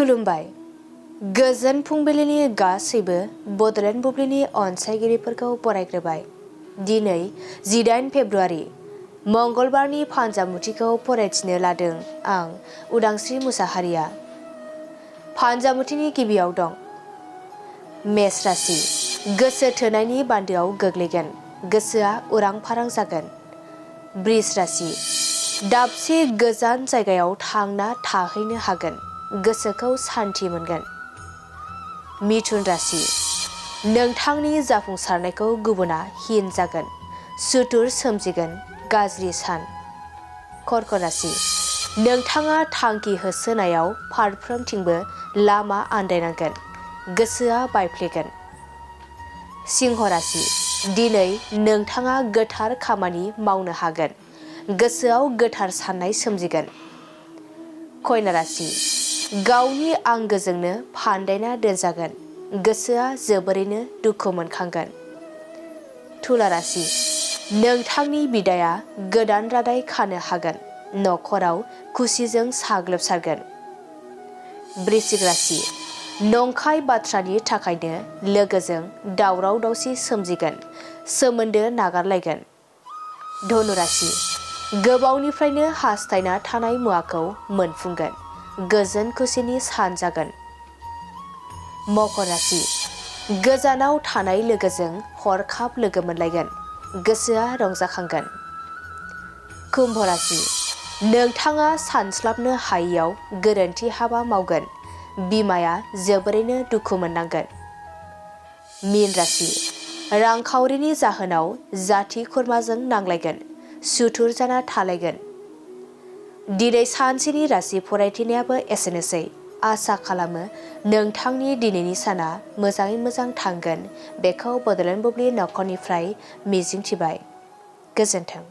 खुलुमबाय। गोजोन फुंबिलिनि गासैबो बड'लेण्ड बुब्लिनि अनसायगिरिफोरखौ बरायग्रोबाय। दिनै 18 फेब्रुआरि मंगलबारनि फानजामुथिखौ फरायथिनो लादों आं उदांस्रि मुसाहारिया। फानजामुथिनि गिबियाव दं मेष राशि। गोसो थोनायनि बान्दोआव गोग्लैगोन, गोसोआ उरां फारां जागोन। बृष राशि। दाबसे गोजान जायगायाव थांना थाहैनो हागोन, गोसोखौ सान्थि मोनगोन। मिथुन राशि। नोंथांनि जाफुंसारनायखौ गुबुना हिन जागोन, सुथुर सोमजिगोन, गाज्रि सान। कर्क राशि। नोंथाङा थांखि होसोनायाव फारफ्रोमथिंबो लामा आन्दायनांगोन, गोसोआ बायफ्लेगोन। सिंह राशि। दिनै नोंथाङा गोथार खामानि मावनो हागोन, गोसोआव गोथार साननाय सोमजिगोन। कन्या राशि। गावनि आंगोजोंनो फान्दायना दोनजागोन, गोसोआ जोबोरैनो दुखु मोनखांगोन। तुला राशि। नोंथांनि बिदाया गोदान रादाय खानो हागोन, नखराव खुसिजों साग्लोबसारगोन। वृश्चिक राशि। नंखाय बाथ्रानि थाखायनो लोगोजों दावराव दावसि सोमजिगोन, सोमोन्दो नागारलायगोन। धनु राशि। गोबावनिफ्रायनो हास्थायना थानाय मुवाखौ मोनफुंगोन, गोजोन खुसिनि सान जागोन। मकर राशि। गोजानाव थानाय लोगोजों हरखाब लोगो मोनलायगोन, गोसोआ रंजाखांगोन। कुम्भ राशि। नोंथाङा सानस्लाबनो हायैयाव गोरोन्थि हाबा मावगोन, बिमाया जोबोरैनो दुखु मोननांगोन। मीन राशि। रांखावरिनि जाहोनाव जाथि खुरमाजों नांलायगोन, सुथुर जाना थालायगोन। दिनै सानसेनि राशि फरायथिनायाबो एसेनोसै। आसा खालामो नोंथांनि दिनैनि साना मोजाङै मोजां थांगोन, बेखौ बड'लेण्ड बुब्लि नखरनिफ्राय मिजिंथिबाय। गोजोन्थों।